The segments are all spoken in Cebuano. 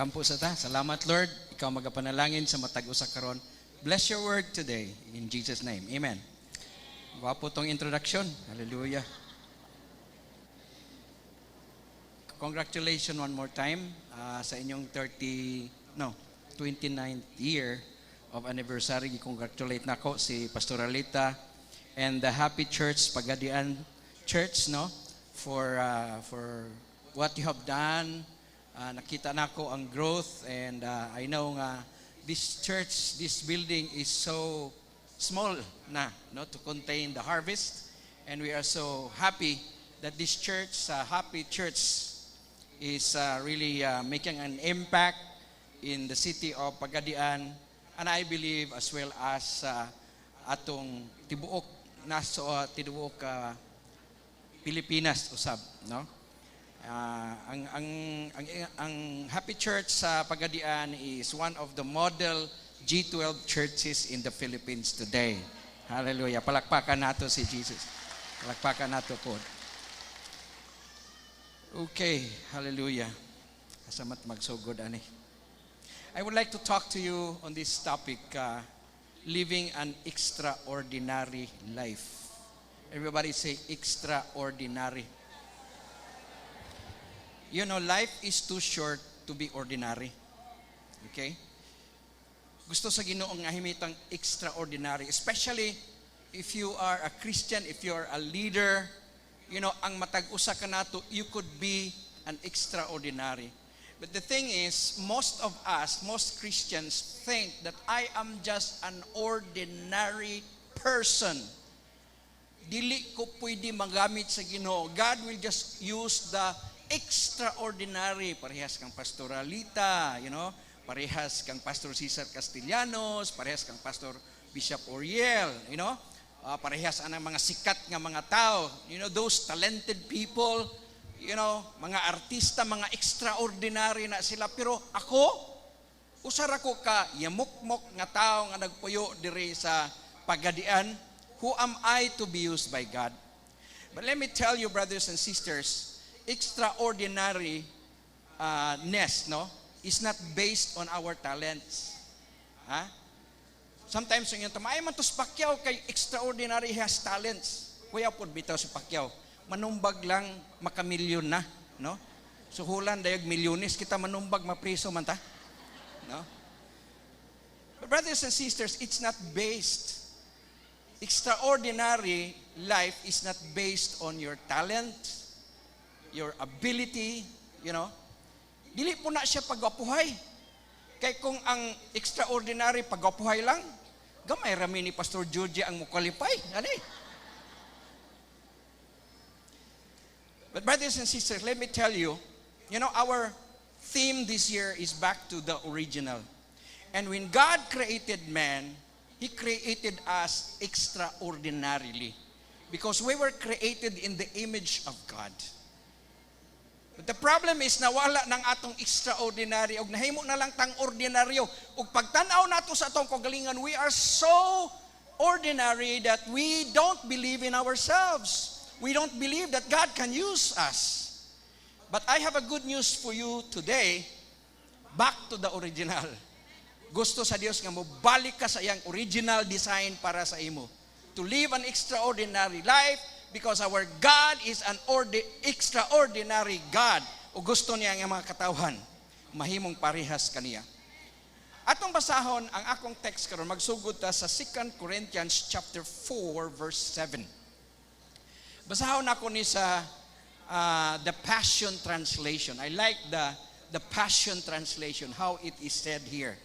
Magampo sa ta. Salamat, Lord. Ikaw magapanalangin sa matag usa karon. Bless your word today in Jesus' name. Amen. Gwapo tong introduction. Hallelujah. Congratulations one more time sa inyong 30, no, 29th year of anniversary. Congratulate nako si Pastor Alita and the Happy Church Pagadian Church, no, for what you have done. Nakita nako ang growth and I know nga this church, this building is so small na, no, to contain the harvest, and we are so happy that this church, Happy Church, is really making an impact in the city of Pagadian and I believe as well as atong tibuok naso tibuok Pilipinas usab, no? Ang Happy Church sa Pagadian is one of the model G12 churches in the Philippines today. Hallelujah. Palakpakan nato si Jesus. Palakpakan nato po. Okay, hallelujah. Asa man magsugod ani? I would like to talk to you on this topic, living an extraordinary life. Everybody say "extraordinary." Life is too short to be ordinary. Okay? Gusto sa Ginoo nga himitang extraordinary, especially if you are a Christian, if you are a leader, ang matag usa ka nato, you could be an extraordinary. But the thing is, most of us, most Christians think that I am just an ordinary person. Dili ko pwede magamit sa Ginoo. God will just use the extraordinary. Parehas kang Pastor Alita, parehas kang Pastor Cesar Castellanos, parehas kang Pastor Bishop Oriel, parehas anang mga sikat nga mga tao, those talented people, mga artista, mga extraordinary na sila. Pero ako, usa ra ko ka yamukmok nga tao nga nagpuyo diri sa Pagadian, who am I to be used by God? But let me tell you, brothers and sisters, extraordinary ness, no, is not based on our talents. Ha? Sometimes yung tama, ay man to si Pacquiao kay extraordinary, he has talents. Kuya pod bitaw si Pacquiao. Manumbag lang makamilyon na, no? So hulan dayag milyones kita manumbag, mapriso man ta. No? But brothers and sisters, it's not based. Extraordinary life is not based on your talent, your ability. Dili po na siya pagwapuhay. Kay kung ang extraordinary pagwapuhay lang, gamay rami ni Pastor Georgie ang mo-qualify. Ano eh? But brothers and sisters, let me tell you, our theme this year is back to the original. And when God created man, He created us extraordinarily. Because we were created in the image of God. But the problem is nawala ng atong extraordinary og nahimo na lang tang ordinaryo. Ug pagtan-aw nato sa atong kagalingan, we are so ordinary that we don't believe in ourselves. We don't believe that God can use us. But I have a good news for you today. Back to the original. Gusto sa Dios nga mobalik ka sa iyang original design para sa imo. To live an extraordinary life because our God is an extraordinary God. O gusto niya nga mga katawhan mahimong parehas kaniya. Atong basahon ang akong text karon, magsugod ta sa 2 Corinthians chapter 4 verse 7. Basahon nako ni sa the Passion Translation. I like the Passion Translation, how it is said here.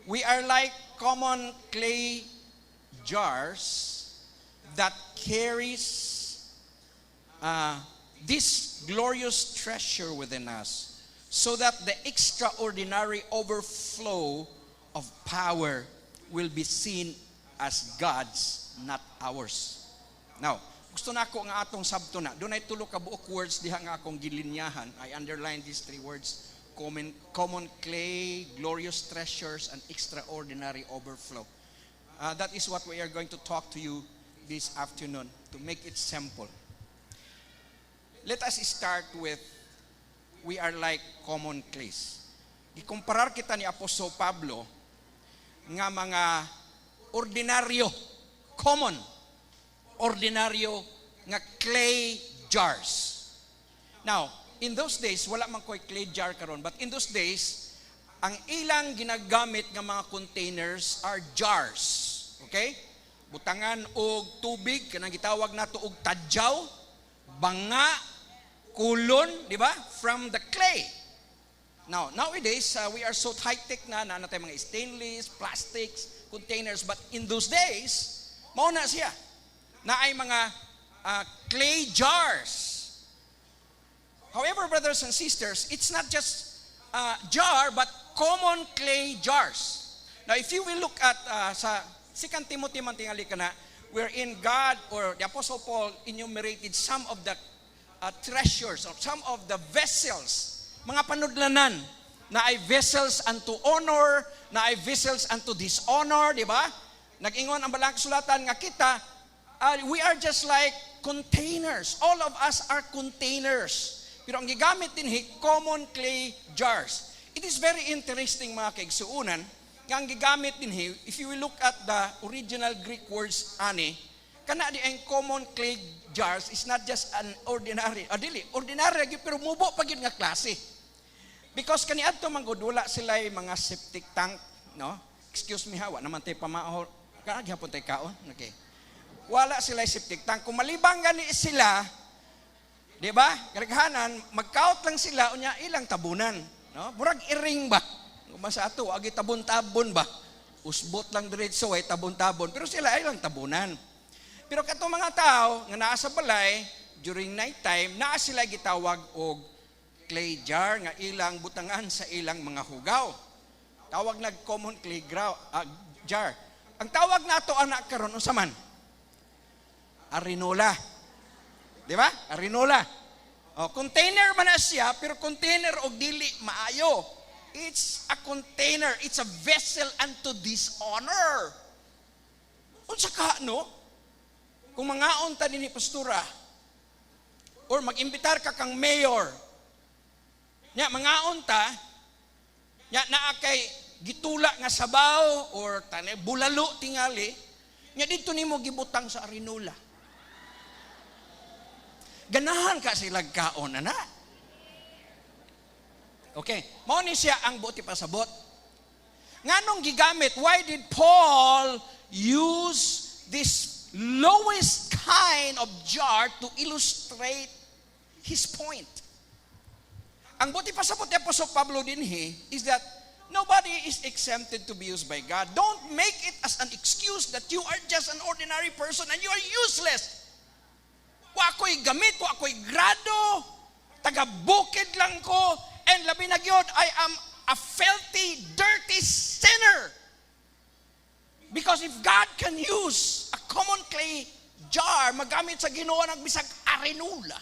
We are like common clay jars that carries this glorious treasure within us so that the extraordinary overflow of power will be seen as God's, not ours. Now, gusto na ako nga atong sabto na. Dunay tulo ka buok words diha nga akong gilinyahan. I underline these three words. Common clay, glorious treasures, and extraordinary overflow. That is what we are going to talk to you this afternoon to make it simple. Let us start with we are like common clays. Gikumparar kita ni Apostol Pablo nga mga ordinaryo, common, ordinaryo nga clay jars. Now, in those days, wala man ko'y clay jar karon, but in those days, ang ilang ginagamit nga mga containers are jars. Okay? Butangan og tubig, kanang gitawag nato og tadyaw, banga, kulon, di ba? From the clay. Now, nowadays, we are so high-tech na, naa na tay mga stainless, plastics, containers, but in those days, mao na siya. Naay mga clay jars. However, brothers and sisters, it's not just jar, but common clay jars. Now, if you will look at sa 2 Timothy man tingali kana, wherein God or the Apostle Paul enumerated some of the treasures or some of the vessels, mga panudlanan, naay vessels unto honor, naay vessels unto dishonor, di ba? Nag-ingon ang Balaang Kasulatan nga kita, we are just like containers. All of us are containers. Pero ang gigamit dinhi, common clay jars. It is very interesting, mga kaigsuunan, nga ang gigamit dinhi, if you will look at the original Greek words ani, kana diay common clay jars is not just an ordinary, dili, ordinary gyud pero mubo pa gyud nga klase. Because kaniadto man gud wala sila mga septic tank, no? Excuse me ha, wa naman tay pamaho. Kana gihapon tay kaon. Okay. Wala sila septic tank. Kung malibang gani sila, di ba? Kadaghanan, magkaot lang sila unya ilang tabunan, no? Murag iring ba? Kung sa ato, agi tabon-tabon ba? Usbot lang diretso ay tabon-tabon, pero sila ay lang tabunan. Pero katong mga tao nga naa sa balay during night time, naa sila gitawag og clay jar nga ilang butangan sa ilang mga hugaw. Tawag nag common clay jar. Ang tawag nato ana karon unsa man? Arinola. Di ba? Arinola. Oh, container man na siya, pero container og dili maayo. It's a container, it's a vessel unto dishonor. Unsa ka no? Kung mangaon ta dinhi, pastora, or mag-imbitar ka kang mayor, nya mangaon ta, nya naa kay gitula nga sabaw or tane bulalo tingali, nya didto nimo gibutang sa arinola. Ganahan ka sila kaon ana. Okay, mao ni siya ang buot ipasabot. Nganong gigamit? Why did Paul use this lowest kind of jar to illustrate his point? Ang buot ipasabot ni Apostol Pablo dinhi is that nobody is exempted to be used by God. Don't make it as an excuse that you are just an ordinary person and you are useless. Wa ko'y gamit, wa ko'y grado, taga-bukid lang ko, and labi na gyud, I am a filthy, dirty sinner. Because if God can use a common clay jar, magamit sa Ginoo ng bisag arenula,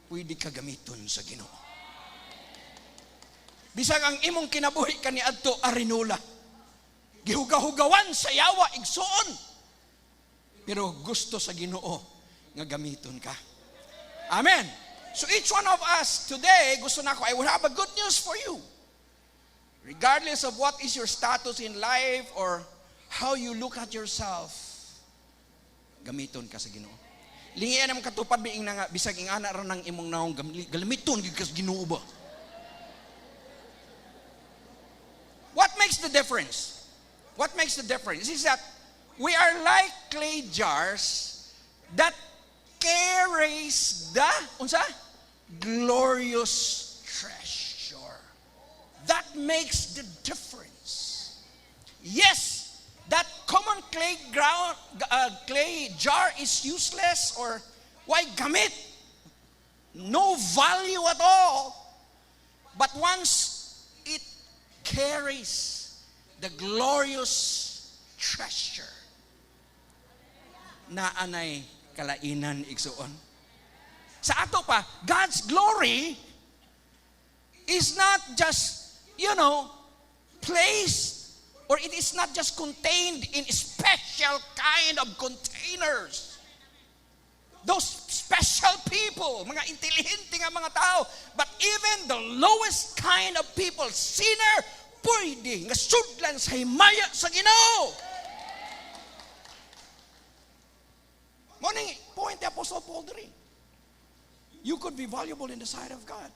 pwede ka gamiton sa Ginoo. Bisag ang imong kinabuhi kaniadto arenula. Gihugahugawan sa yawa igsuon. Pero gusto sa Ginoo nga gamiton ka. Amen. So each one of us today, gusto nako, I will have a good news for you. Regardless of what is your status in life or how you look at yourself, gamiton ka sa Ginoo. Lingian ang katupad biing na nga bisag ingana ra nang imong naong, gamiton gyud ka sa Ginoo ba? What makes the difference? What makes the difference is that we are like clay jars that carries the unsa? Glorious treasure. That makes the difference. Yes, that common clay jar is useless or why gamit? No value at all. But once it carries the glorious treasure, naanay kalainan, igsuon. Sa ato pa, God's glory is not just placed or it is not just contained in special kind of containers. those special people, mga intelihente nga mga tao, but even the lowest kind of people, sinner, pwede nga sudlan sa himaya sa Ginoo. Mao ning point ni Apostle Paul diri. You could be valuable in the sight of God.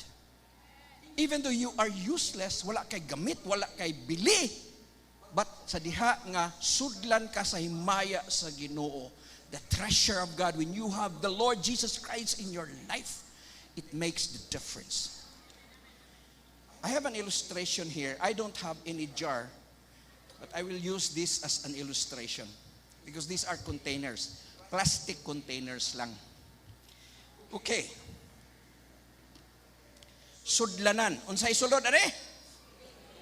Even though you are useless, wala kay gamit, wala kay bili, but sa diha nga sudlan ka sa himaya sa Ginoo, the treasure of God, when you have the Lord Jesus Christ in your life, it makes the difference. I have an illustration here. I don't have any jar, but I will use this as an illustration because these are containers, plastic containers lang. Okay. Sudlanan. Unsay sulod ani?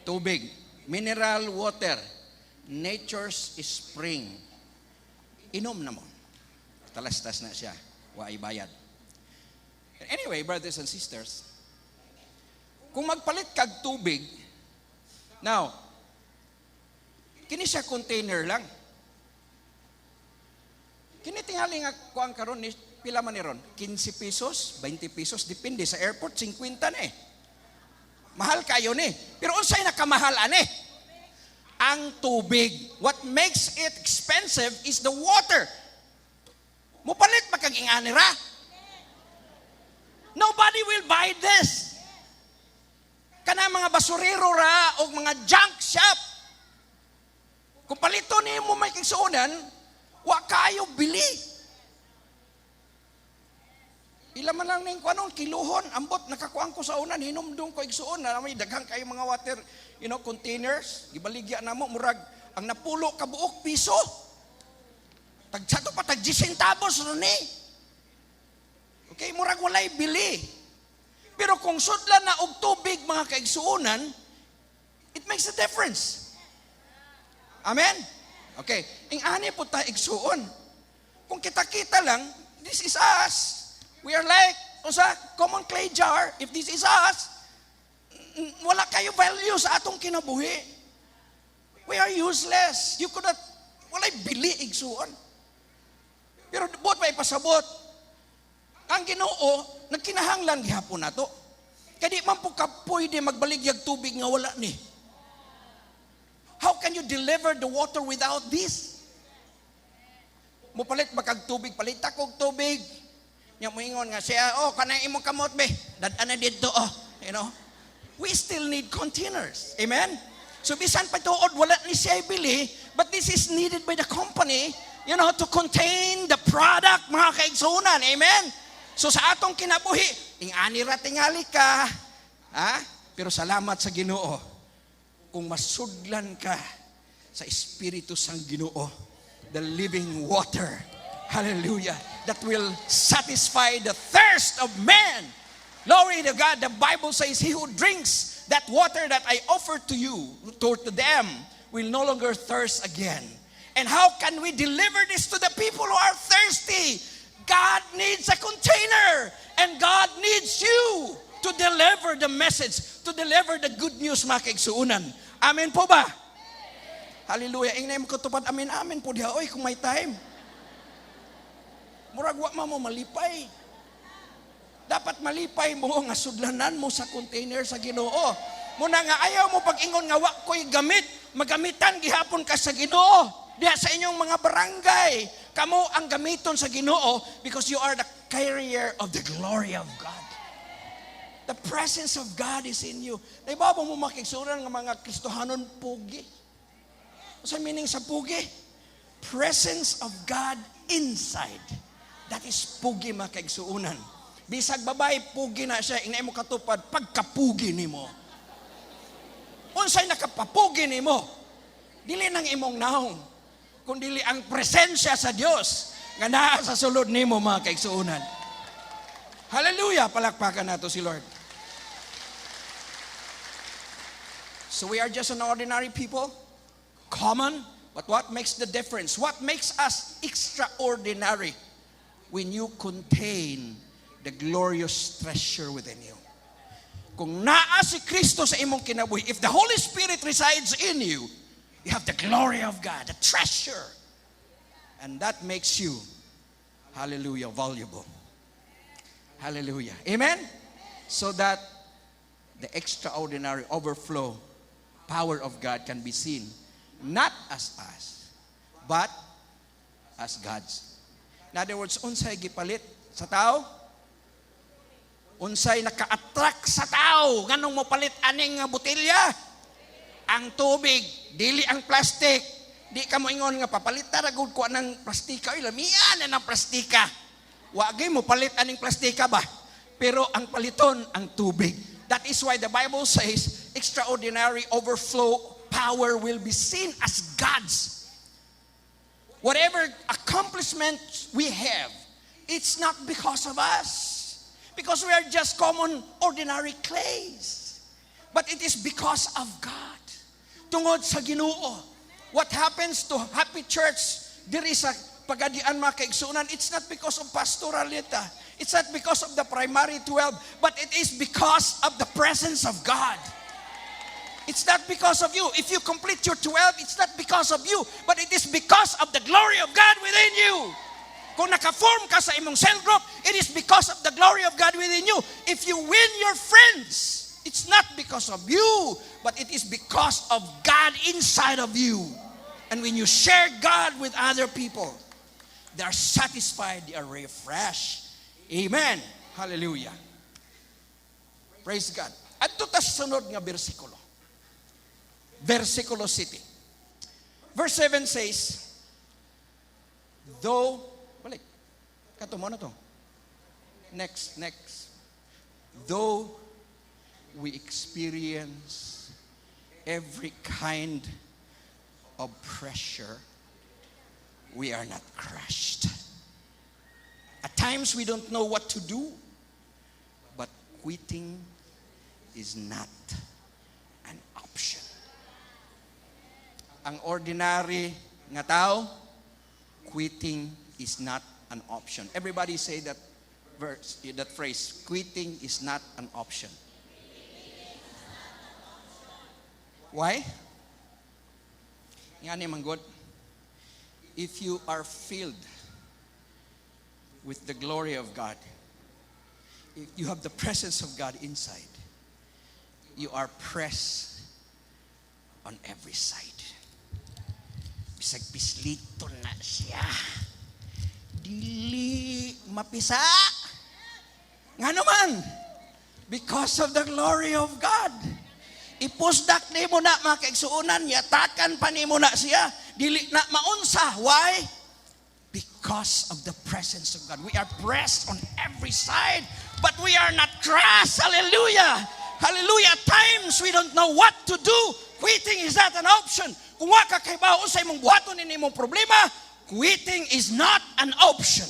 Tubig. Mineral water. Nature's spring. Inom na mo. Talastas na siya. Waay bayad. Anyway, brothers and sisters, kung magpalit kag tubig, now, kini siya container lang. Kini tingali nga kuang karon ni pila man ni ron? 15 pesos, 20 pesos, depende sa airport, 50 na eh. Mahal kayo ni. Pero unsay nakamahal ani? Ang tubig. What makes it expensive is the water. Mupalit ba kag ingani ra? Nobody will buy this. Kana mga basurero ra o mga junk shop. Kung palito nimo may kigsuonan, wa kayo bili. Ila man lang ning kuanon kiluhon, ambot nakakuan ko sa unan, hinumdum ko igsuon na may daghang kayo mga water, containers, gibaligya namo murag ang napulo ka buok piso. Tag sa pa tag 10 centavos ra ni. Okay, murag walay bili. Pero kung sudlan na og tubig, mga kaigsuonan, it makes a difference. Amen? Okay, ing ani po ta, igsuon. Kung kita-kita lang, this is us. We are like, usa, common clay jar. If this is us, wala kayo value sa atong kinabuhi. We are useless. You could not, walay bili, igsuon. Pero buot pa ipasabot, ang Ginoo nagkinahanglan gihapon nato. Kay di man po ka pwede magbaligyag tubig nga wala ni. How can you deliver the water without this? Mupalit ba kag tubig? Palit kog tubig. Nya moingon nga siya, "Oh, kanang imong kamot be. Dad-an na didto oh." We still need containers. Amen? So bisan pa tuod wala ni siya ibili, but this is needed by the company to contain the product, mga kaigsunan. Amen? So sa atong kinabuhi, ing-ani ra tingali ka, ha? Pero salamat sa Ginoo kung masudlan ka sa Espiritu sang Ginoo, the living water. Hallelujah. That will satisfy the thirst of man. Glory to God. The Bible says, "He who drinks that water that I offer to you, to them, will no longer thirst again." And how can we deliver this to the people who are thirsty? God needs a container, and God needs you to deliver the message, to deliver the good news, mga kaigsuunan. Amen po ba? Hallelujah. Ingnan mo katupad, amen, amen po diha. Oy, kung may time. Murag wa mo malipay. Dapat malipay mo nga sudlanan mo sa container sa Ginoo. Muna nga ayaw mo pag-ingon nga wa ko'y gamit, magamitan gihapon ka sa Ginoo. Diha sa inyong mga barangay, kamo ang gamiton sa Ginoo because you are the carrier of the glory of God. The presence of God is in you. Naibaw mo, makigsuran nga mga Kristohanon pugi? Sa meaning sa pugi? Presence of God inside. That is pugi, mga kaigsuunan. Bisag babae, pugi na siya. Ingna mo katupad, pagkapugi nimo. Unsay nakapapugi nimo? Dili nang imong naong, kundili ang presensya sa Dios nga naa sa sulod nimo, mga kaigsuunan. Hallelujah! Palakpakan nato si Lord. So we are just an ordinary people, common, but what makes the difference? What makes us extraordinary? When you contain the glorious treasure within you. Kung naa si Kristo sa imong kinabuhi, if the Holy Spirit resides in you, you have the glory of God, the treasure. And that makes you, Hallelujah, valuable. Hallelujah. Amen? So that the extraordinary overflow power of God can be seen not as us, but as God's. In other words, unsay gipalit sa tao? Unsay naka-attract sa tao? Nganong mo palit aning nga botelya? Ang tubig, dili ang plastic. Di ka mo ingon nga papalit ra gud ko anang plastika. Ay, lamian na ng plastika. Wa gyud mo palit aning plastika ba? Pero ang paliton ang tubig. That is why the Bible says extraordinary overflow power will be seen as God's. Whatever accomplishment we have, it's not because of us. Because we are just common, ordinary clays. But it is because of God. Tungod sa Ginoo. What happens to Happy Church diri sa Pagadian, mga kaigsunan, it's not because of Pastoralita. It's not because of the primary 12, but it is because of the presence of God. It's not because of you. If you complete your 12, it's not because of you, but it is because of the glory of God within you. Kung naka-form ka sa imong cell group, it is because of the glory of God within you. If you win your friends, it's not because of you, but it is because of God inside of you. And when you share God with other people, they are satisfied, they are refreshed. Amen. Hallelujah. Praise God. Adto ta sa sunod nga bersikulo. Versikulo City. Verse 7 says, though, balik, kato mo na to. Next, next. Though we experience every kind of pressure, we are not crushed. At times we don't know what to do, but quitting is not an option. Ang ordinary nga tao, quitting is not an option. Everybody say that verse, that phrase, "Quitting is not an option." Why? Ngani man gud, if you are filled with the glory of God, if you have the presence of God inside, you are pressed on every side. Bisag pisliton na siya, dili mapisa. Nga naman, because of the glory of God. Ipusdak nimo na, mga kaigsuonan, yatakan pa nimo na siya, dili na maunsa. Why? Because of the presence of God. We are pressed on every side, but we are not crushed. Hallelujah! Hallelujah! At times we don't know what to do. Quitting is not an option. Kung wa ka kahibaw sa imong buhaton ini imong problema, quitting is not an option.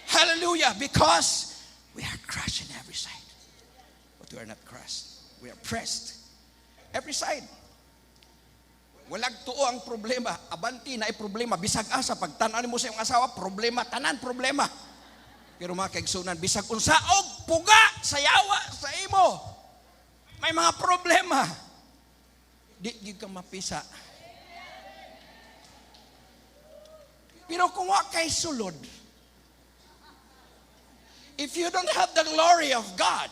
Hallelujah! Because we are crushed on every side. But we are not crushed. We are pressed every side. Walag tuo ang problema. Abanti na ay problema. Bisag asa, pagtan mo sa iyong asawa, problema, tanan problema. Pero mga kaigsunan, bisag unsa og puga sa yawa sa imo, may mga problema, di gyud ka mapisa. Pero kung wa kay sulod, if you don't have the glory of God,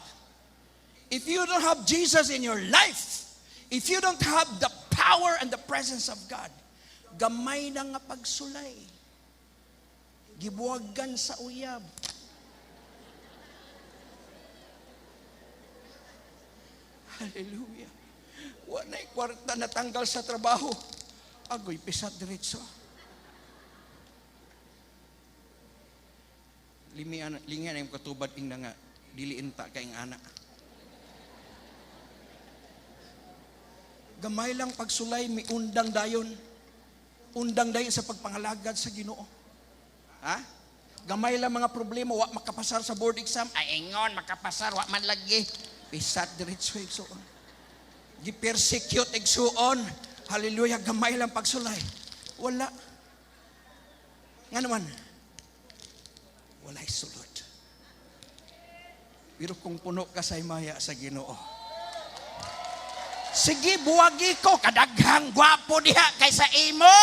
if you don't have Jesus in your life, if you don't have the power and the presence of God, gamay na nga pagsulay. Gibuwagan sa uyab. Hallelujah. Wa na'y kwarta, natanggal sa trabaho. Agoy, pisat diretso. Limian, lingan yung katubad ing na nga, dili inta kay anak. Gamay lang pagsulay, may undang dayon. Undang dayon sa pagpangalagad sa Ginoo. Ha? Gamay lang mga problema, wa makapasar sa board exam. Ay, ingon, makapasar, wa man lagi. Pisat diretso igsuon. Gi-persecute igsuon. Hallelujah, gamay lang pagsulay. Wala. Nga naman, walay sulod. Pero kung puno ka sa himaya sa Ginoo, sige, buwagi ko, kadaghang gwapo diha kaysa imo.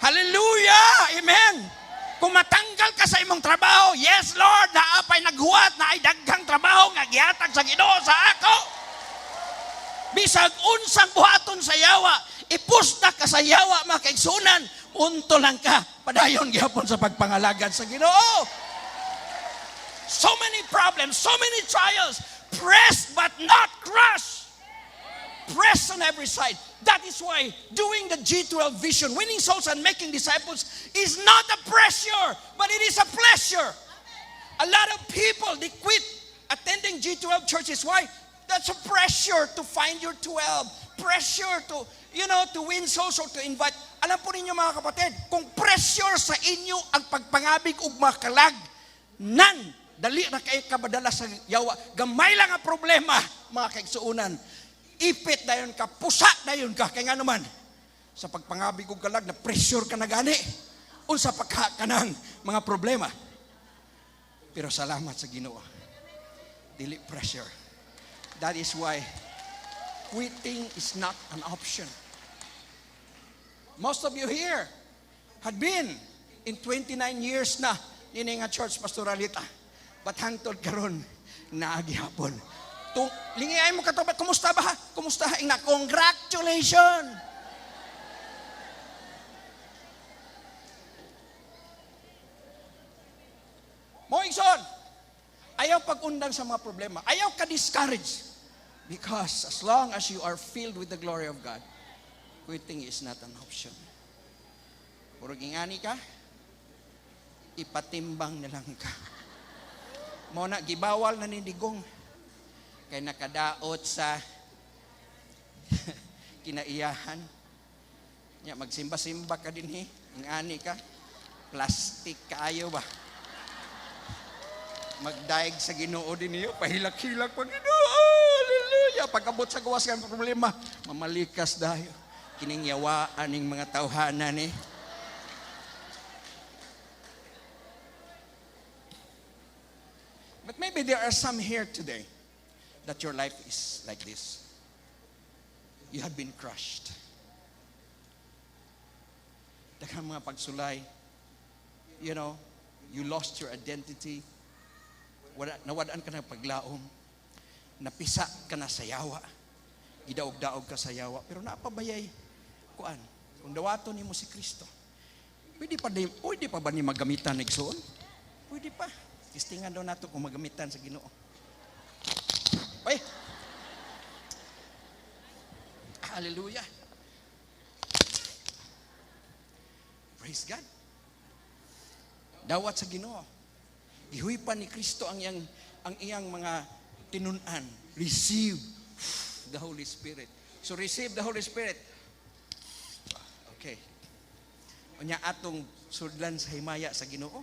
Hallelujah! Amen! Kung matanggal ka sa imong trabaho, "Yes Lord, naa pay naghuwat, naay daghang trabaho nga gihatag sa Ginoo sa ako." Bisag unsang buhaton sa yawa, ipusna ka sa yawa, mga kaigsunan, unto lang ka, padayon gihapon sa pagpangalagad sa Ginoo. So many problems, so many trials, pressed but not crushed. Pressed on every side. That is why doing the G12 vision, winning souls and making disciples, is not a pressure, but it is a pleasure. A lot of people, they quit attending G12 churches. Why? That's a pressure to find your 12. Pressure to win souls or to invite. Alam po ninyo, mga kapatid, kung pressure sa inyo ang pagpangabig ug makalag, nan, dali na kay kabadala sa yawa. Gamay lang ang problema, mga kaigsuunan. Ipit dayon ka, pusa dayon ka, kay nga naman, sa pagpangabig og kalag, na pressure ka na gani. Unsa pa ka kanang mga problema. Pero salamat sa Ginoo. Dili pressure. That is why quitting is not an option. Most of you here had been in 29 years na ini nga church, Pastoralita. But hangtod karon naa gihapon. Tung lingi ay mo katubag, "Kumusta ba ha? Kumusta ha?" Ingna, "Congratulations." Mo igsoon, ayaw pag-undang sa mga problema. Ayaw ka discourage. Because as long as you are filled with the glory of God, quitting is not an option. Puro gingani ka, ipatimbang na lang ka. Mo na gibawal na ni Digong kay nakadaot sa kinaiyahan. Nya magsimba-simba ka dinhi, ngani ka, plastic kaayo ba? Magdaig sa Ginoo din niyo, pahilak-hilak pa Ginoo. Hallelujah. Pag-abot sa gawas ng problema, mamalikas dayo. Kining yawaan ning mga tawhana ni. But maybe there are some here today that your life is like this. You have been crushed. Daghang mga pagsulay. You lost your identity. Wala, nawad-an ka ng paglaom. Napisa ka na sa yawa. Gidaog-daog ka sa yawa. Pero napabayay, kuan, kung dawaton nimo si Kristo, pwede pa ba ni magamitan, igsoon? Pwede pa. Testingan daw nato kung magamitan sa Ginoo. Ay! Hallelujah. Praise God. Dawat sa Ginoo. Gihuipan ni Kristo ang iyang mga tinun-an. Receive the Holy Spirit. So receive the Holy Spirit. Okay. Unya atong sudlan sa himaya sa Ginoo.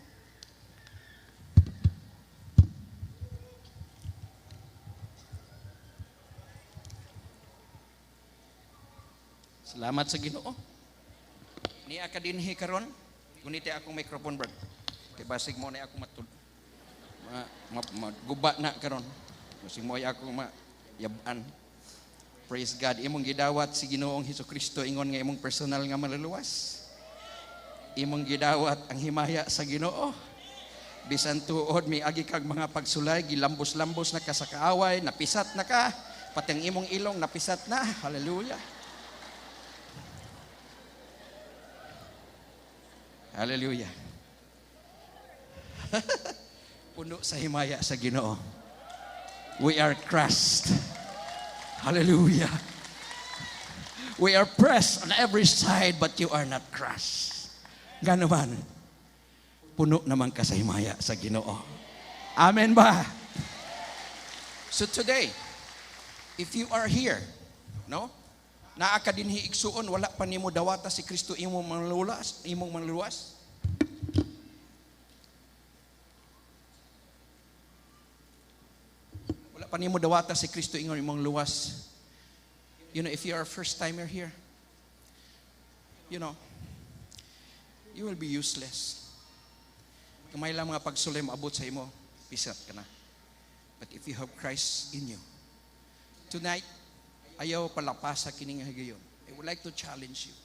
Salamat sa Ginoo. Nia ka dinhi karon, guniti akong microphone, brad. Kay basig mo na ako matud. Ma, ma, maguba na karon. Basig mo ay ako ma yab-an. Praise God. Imong gidawat si Ginoong Hesus Kristo ingon nga imong personal nga maluluwas. Imong gidawat ang himaya sa Ginoo. Bisan tuod miagi kag mga pagsulay, gilambos-lambos na ka sa kaaway, napisat na ka, pati ang imong ilong napisat na. Hallelujah. Hallelujah. Puno sa himaya sa Ginoo. We are crushed. Hallelujah. We are pressed on every side, but you are not crushed. Gano man, puno naman ka sa himaya sa Ginoo. Amen ba? So today, if you are here, no? Naa ka dinhi, igsuon, wala pa nimo dawata si Kristo imong manluluwas, imong manluluwas. Wala pa nimo dawata si Kristo ingon imong luwas. If you are a first timer here, you will be useless. Kamay lang mga pagsulay moabot sa imo, pisat ka na. But if you have Christ in you, tonight, ayaw palapasa kining higayon. I would like to challenge you.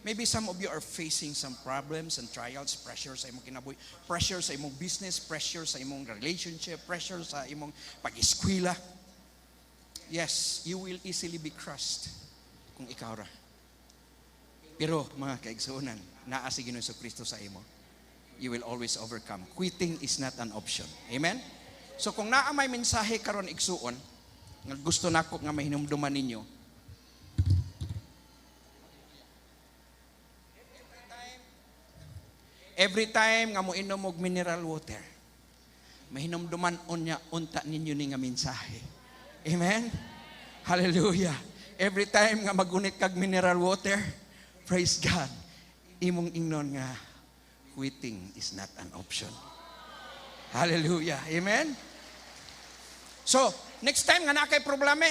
Maybe some of you are facing some problems and trials, pressure sa imong kinabuhi, pressure sa imong business, pressure sa imong relationship, pressure sa imong pag-eskwela. Yes, you will easily be crushed kung ikaw ra. Pero mga kaigsuonan, naa si Ginoong Kristo sa imo. You will always overcome. Quitting is not an option. Amen? So kung naa may mensahe karon, igsuon, nga gusto nako nga mahinumduman ninyo, every time nga moinom og mineral water, mahinumduman unya unta ninyo ni nga mensahe. Amen? Hallelujah. Every time nga magunit kag mineral water, praise God, imong ingnon nga quitting is not an option. Hallelujah. Amen? So, next time nga naa kay problema,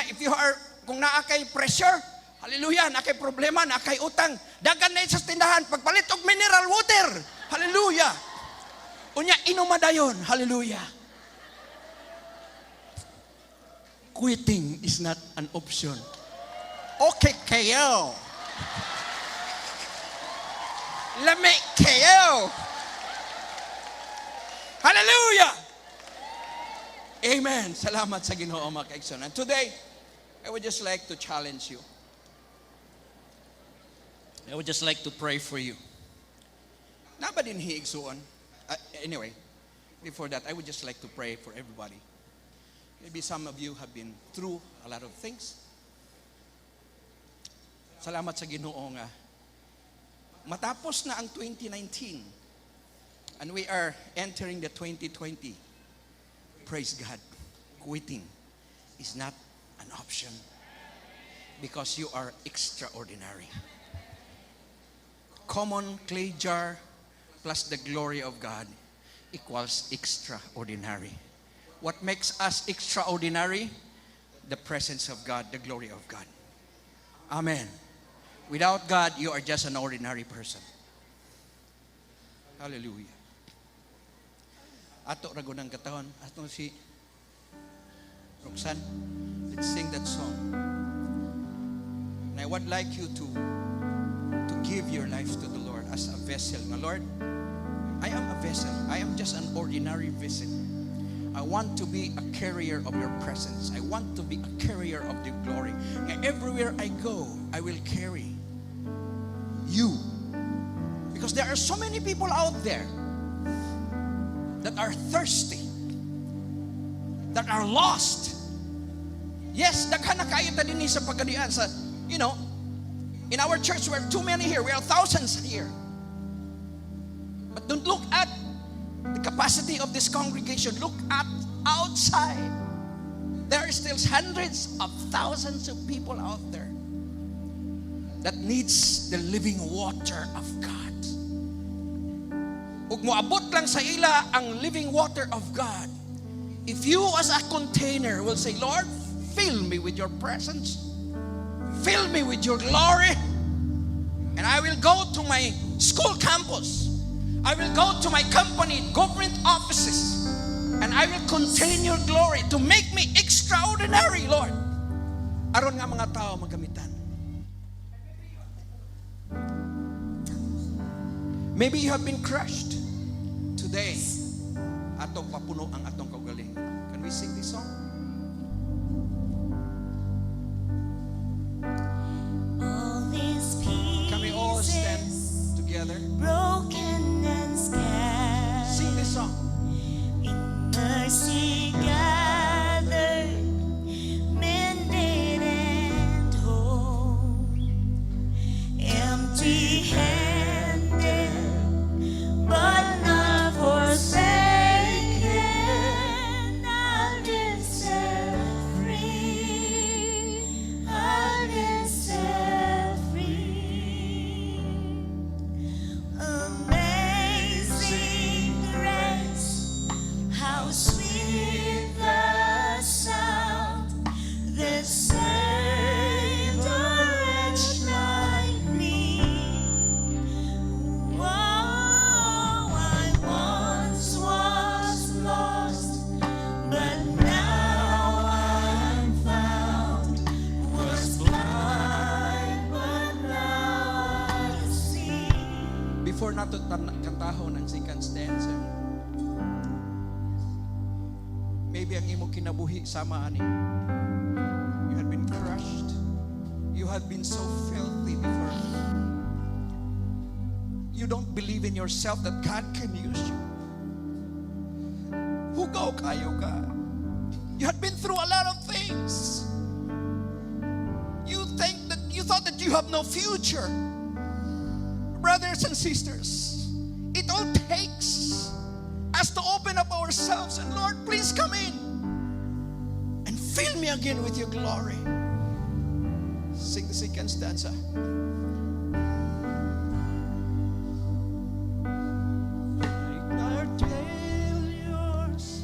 if you are, kung naa kay pressure, hallelujah, naa kay problema, naa kay utang, dagan na sa tindahan, pagpalit og mineral water, hallelujah. Unya, inuma dayon, hallelujah. Quitting is not an option. Okay kayo. Lami kayo. Hallelujah! Amen. Salamat sa Ginoo, mga kaigsoon. And today, I would just like to challenge you. I would just like to pray for you. Naa ba dinhi, igsuon? Anyway, before that, I would just like to pray for everybody. Maybe some of you have been through a lot of things. Salamat sa Ginoo nga matapos na ang 2019 and we are entering the 2020. Praise God. Quitting is not an option because you are extraordinary. Common clay jar plus the glory of God equals extraordinary. What makes us extraordinary? The presence of God, the glory of God. Amen. Without God, you are just an ordinary person. Hallelujah. Ato ra ng katahon. Ato si Roxanne. Let's sing that song. And I would like you to give your life to the Lord as a vessel. Nga, "Lord, I am a vessel. I am just an ordinary vessel. I want to be a carrier of your presence. I want to be a carrier of the glory. Nga everywhere I go, I will carry you." Because there are so many people out there that are thirsty, that are lost. Yes, daghan na kaayo ta dinhi sa Pagadian sa in our church we are too many here. We are thousands here. But don't look at the capacity of this congregation. Look at outside. There are still hundreds of thousands of people out there that needs the living water of God. Ug moabot lang sa ila ang living water of God if you as a container will say, "Lord, fill me with your presence. Fill me with your glory. And I will go to my school campus. I will go to my company, government offices, and I will contain your glory to make me extraordinary, Lord." Aron nga mga tao magamitan. Maybe you have been crushed. Today, atong papuno ang atong kaugalingon. Can we sing this song? All these Can we all stand pieces, together? Broken and scattered, Sing this song. In mercy gathered, mended and whole, empty-handed, but not forsaken. I'll just Before nato kantahon ang second stanza, maybe ang imong kinabuhi sama ani. You had been crushed. You had been so filthy before. You don't believe in yourself that God can use you. Hugaw kaayo ka. You had been through a lot of things. You thought that you have no future. Brothers and sisters, it all takes us to open up ourselves and, "Lord, please come in and fill me again with your glory." Sing the second stanza. Take our failures,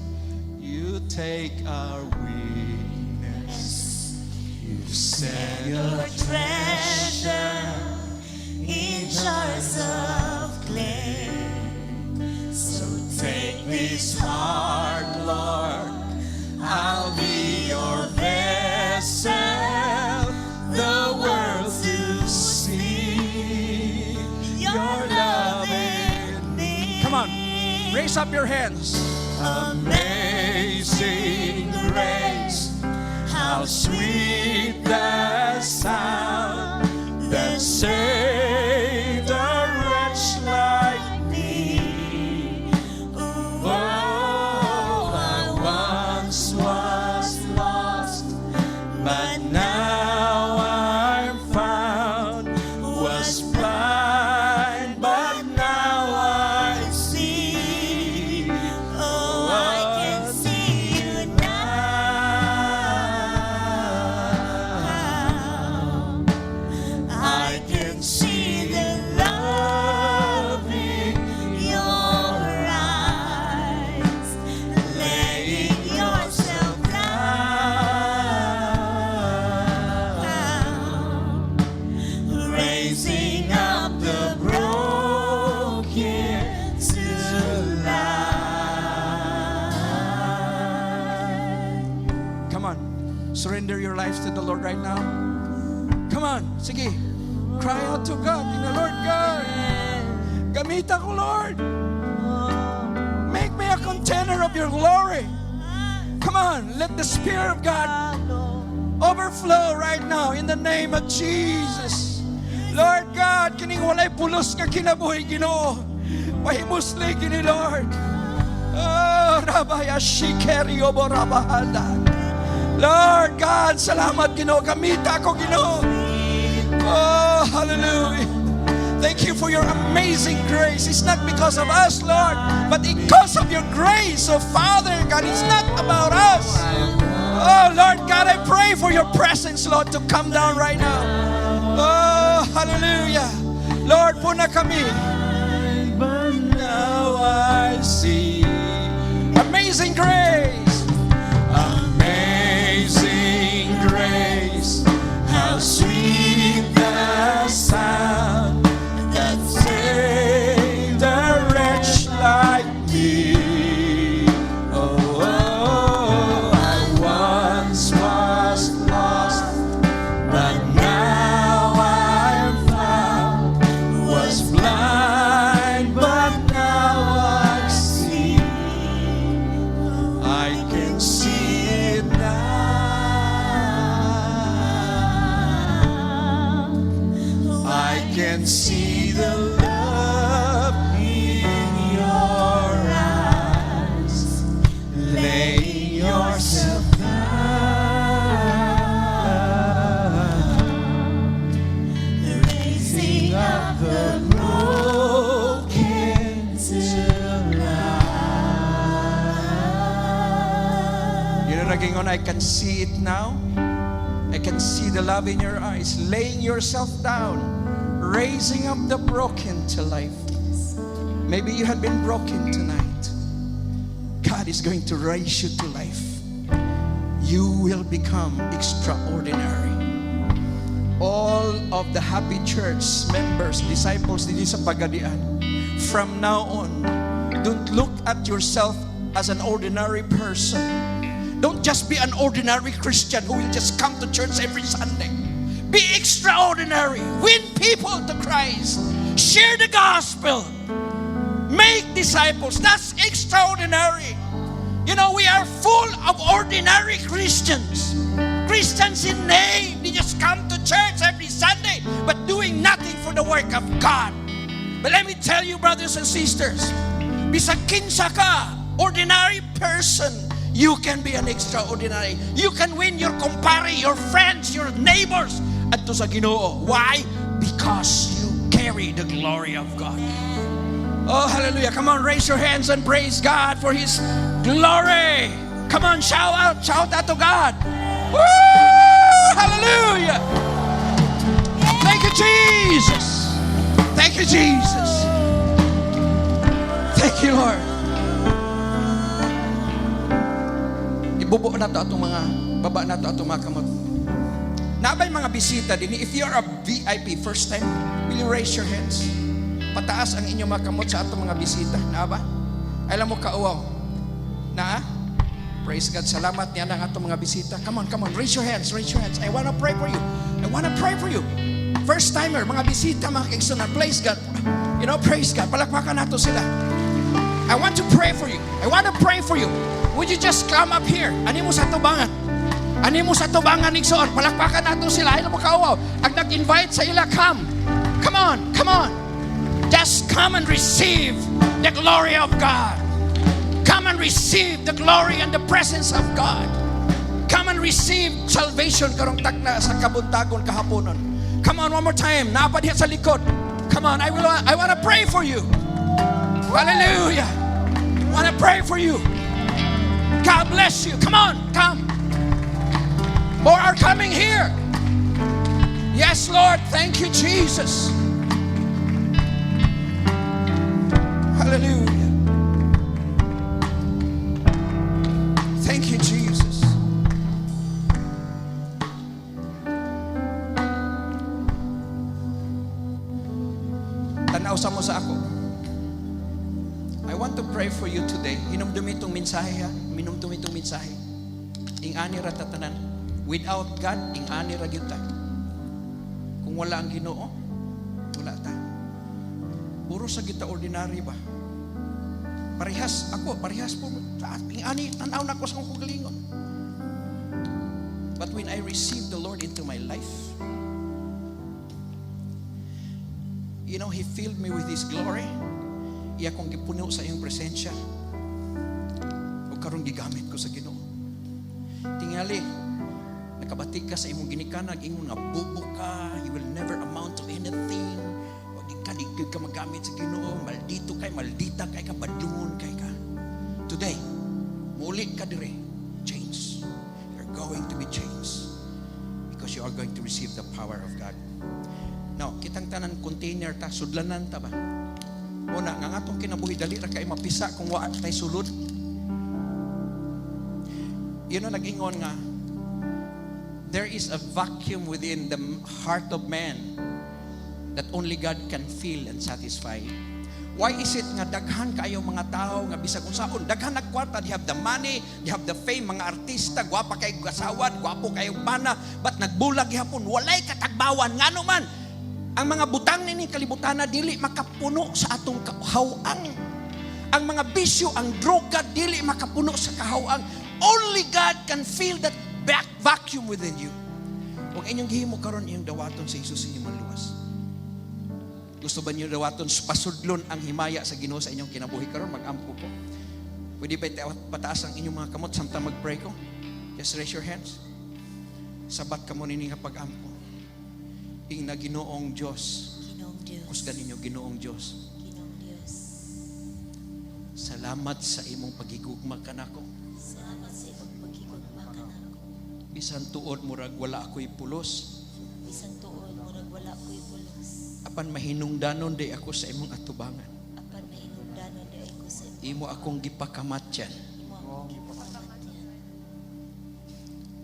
you take our weakness, you set Your treasure in jars of clay. So take this heart, Lord. I'll be your vessel, the world to see your love in me. Come on, raise up your hands. Amazing grace, how sweet the sound that saved a wretch like me. Oh, I once was lost, but now I'm found. Was blind, but now I see. Oh, I can see you now. I can see the love in your eyes, laying yourself down, raising up the broken to life. Come on, surrender your lives to the Lord right now. Come on, sige. Cry out to God. In the Lord God. Gamita ko, Lord. Make me a container of your glory. Come on, let the Spirit of God overflow right now in the name of Jesus. Lord God, kining walay pulos nga kinabuhi, Ginoo. Pahimusli kini, Lord. Oh, Rabaya Shikeri Oborabahanda. Lord God, salamat, Ginoo. Gamita ko, Ginoo. Oh, hallelujah. Thank you for your amazing grace. It's not because of us, Lord, but because of your grace. Oh, Father God, it's not about us. Oh, Lord God, I pray for your presence, Lord, to come down right now. Oh, hallelujah. Lord, puna kami. But now I see. Amazing grace. Amazing grace. How sweet the sound that saved a wretch like me. Oh, I once was lost, but now I'm found. Was blind, but now I see. I can see it now. I can see the love in your eyes, laying yourself down, raising up the broken to life. You know, nagingon, I can see it now. I can see the love in your eyes, laying yourself down, raising up the broken to life. Maybe you had been broken tonight. God is going to raise you to life. You will become extraordinary. All of the Happy Church members, disciples dito sa Pagadian, from now on, don't look at yourself as an ordinary person. Don't just be an ordinary Christian who will just come to church every Sunday. Be extraordinary. Win people to Christ. Share Share the gospel. Make disciples. That's extraordinary. We are full of ordinary Christians. Christians in name. They just come to church every Sunday, but doing nothing for the work of God. But let me tell you, brothers and sisters, bisag kinsa ka, ordinary person, you can be an extraordinary. You can win your kumpare, your friends, your neighbors, adto sa Ginoo. Why? Because you carry the glory of God. Oh, hallelujah. Come on, raise your hands and praise God for His glory. Come on, shout out to God. Woo! Hallelujah. Thank you, Jesus. Thank you, Jesus. Thank you, Lord. Ibubo nato atong mga, baba nato atong mga kamot. Naa bay mga bisita din? If you're a VIP, first time, will you raise your hands? Pataas ang inyong mga kamot sa atong mga bisita. Naa ba? Alam mo kauwaw. Naa? Praise God. Salamat niya ng atong mga bisita. Come on, come on. Raise your hands. Raise your hands. I wanna pray for you. I wanna pray for you. First timer, mga bisita, mga kaigsuonan. Praise God. Praise God. Palakpakan nato sila. I want to pray for you. I want to pray for you. Would you just come up here? Ani mo sa tubangan. Ani mo sa tubangan, igsoon. Palakpakan nato sila. Ayaw mo kauwaw. Ang nag-invite sa ila, come. Come on, come on. Just come and receive the glory of God. Come and receive the glory and the presence of God. Come and receive salvation karong takna sa kabuntagon kahaponon. Come on, one more time. Naa pa diha sa likod. Come on, I want to pray for you. Hallelujah. I want to pray for you. God bless you. Come on, come. More are coming here. Yes, Lord. Thank you, Jesus. Hallelujah. Thank you, Jesus. Tanaw sa mo sa ako. I want to pray for you today. Hinumdumi itong mensahe ha. Hinumdumi itong mensahe. Ing-ani ra tatanan. Without God, ing-ani ra gyud ta. Kung wala ang Ginoo, wala ta. Puro sa kita ordinary ba? Parehas ako, parehas po. Ing-ani, tanaw na ko sa akong kagalingon. But when I received the Lord into my life, He filled me with His glory. Iya kong gipuno sa iyong presensya. O karong gigamit ko sa Ginoo. Tingali, nakabati ka sa imong ginikanan, ingon nga bobo ka, you will never amount to anything. Wag ka, di ka magamit sa Ginoo, maldito kay, maldita kay ka, badlungon kay ka. Today, muli ka dire, change. You're going to be changed because you are going to receive the power of God. Now, kitang tanan container ta, sudlanan ta ba? Una, nga atong kinabuhi, dali ra kay mapisa kung wa tay sulod. Yun ang nag-ingon nga, there is a vacuum within the heart of man that only God can fill and satisfy. Why is it nga daghan kayo mga tao nga bisag unsaon, daghan nagkwarta, they have the money, they have the fame, mga artista, gwapa kay asawa, gwapo kayo bana, but nagbulag gihapon, walay katagbawan, ngano man ang mga butang nining kalibutan na dili makapuno sa atong kahawang. Ang mga bisyo, ang droga, dili makapuno sa kahawang. Only God can fill that vacuum within you. Kung inyong gihimo karon, inyong dawaton sa Jesus inyong manluwas. Gusto ba niyo dawaton pasudlon ang himaya sa Ginoo sa inyong kinabuhi karon? Mag-ampo ko. Pwede ba pataas ang inyong mga kamot samtang mag-pray ko? Just raise your hands. Sabat ka mo nini nga pag-ampo. Ing na Ginoong Diyos. Ginoong Diyos. Kusgan ninyo, Ginoong Diyos. Ginoong Diyos. Salamat sa imong pagigugma kanako. Salamat sa imong pagigugma kanako. Bisan tuod murag wala ako'y pulos. Bisan tuod murag wala ako'y pulos. Apan mahinungdanon di ako sa imong atubangan. Apan mahinungdanon di ako sa imong Imo akong gipakamatyan. Imo akong gipakamatyan.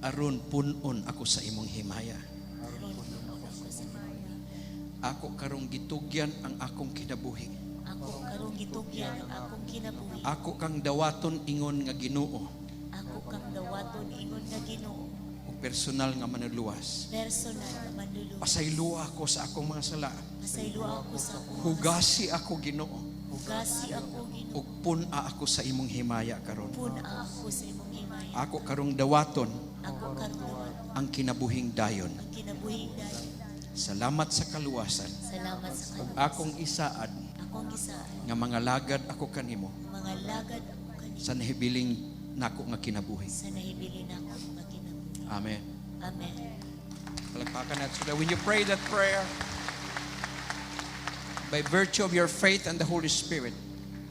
Aron punon ako sa imong himaya. Aron punon ako sa imong himaya. Ako karong gitugyan ang akong kinabuhi. Ako karong gitugyan ang akong kinabuhi. Ako kang dawaton ingon nga Ginoo. Ako kang dawaton ingon nga Ginoo. Ug Personal nga manluluwas. Personal nga manluluwas. Pasayloa ako sa akong mga sala. Pasayloa ako sa akong mga Hugasi ako, Ginoo. Hugasi ako, Ginoo. Ug pun-a ako sa imong himaya karon. Pun-a ako sa imong himaya. Ako karong dawaton Ako karong dawaton ang kinabuhing dayon. ang kinabuhing dayon. Salamat sa kaluwasan. Salamat sa Ug kaluwasan. akong isaad Akong gisaad nga mangalagad ako kanimo mga lagad ako kanimo sa nahibiling nako nga kinabuhi. Sa nahibilin nako nga kinabuhi. Amen. Amen. Palakpakan natin sila. When you pray that prayer, by virtue of your faith and the Holy Spirit,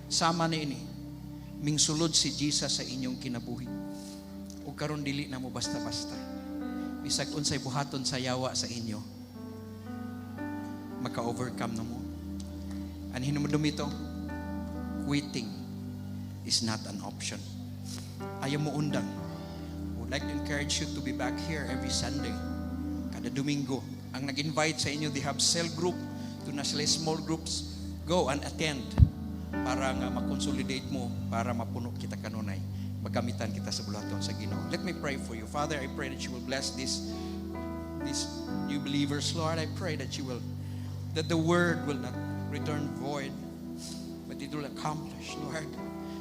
sama niini, mingsulod si Jesus sa inyong kinabuhi. Ug karon dili na mo basta-basta. Bisag unsay buhaton sa yawa sa inyo, maka-overcome na mo. Ang hinumdum ito, quitting is not an option. Ayaw mo undang. I would like to encourage you to be back here every Sunday. Kada Domingo. Ang nag-invite sa inyo, they have cell group. Doon na sila small groups. Go and attend para nga ma-consolidate mo, para mapuno kita kanunay. Magamitan kita sa buluhaton sa Ginoo. Let me pray for you. Father, I pray that you will bless these new believers, Lord. I pray that the word will not return void, but it will accomplish, Lord.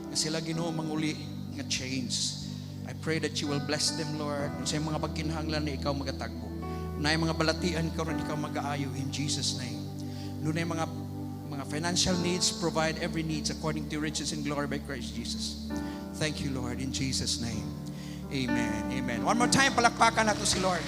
Nga sila, Ginoo, manguli nga change. I pray that you will bless them, Lord. Kung sa mga pagkinahanglan na ikaw magatagbo. Na mga balatian karon, ikaw magaayo in Jesus' name. Dunay mga financial needs, provide every needs according to riches and glory by Christ Jesus. Thank you, Lord, in Jesus' name. Amen. Amen. One more time, palakpakan nato si Lord.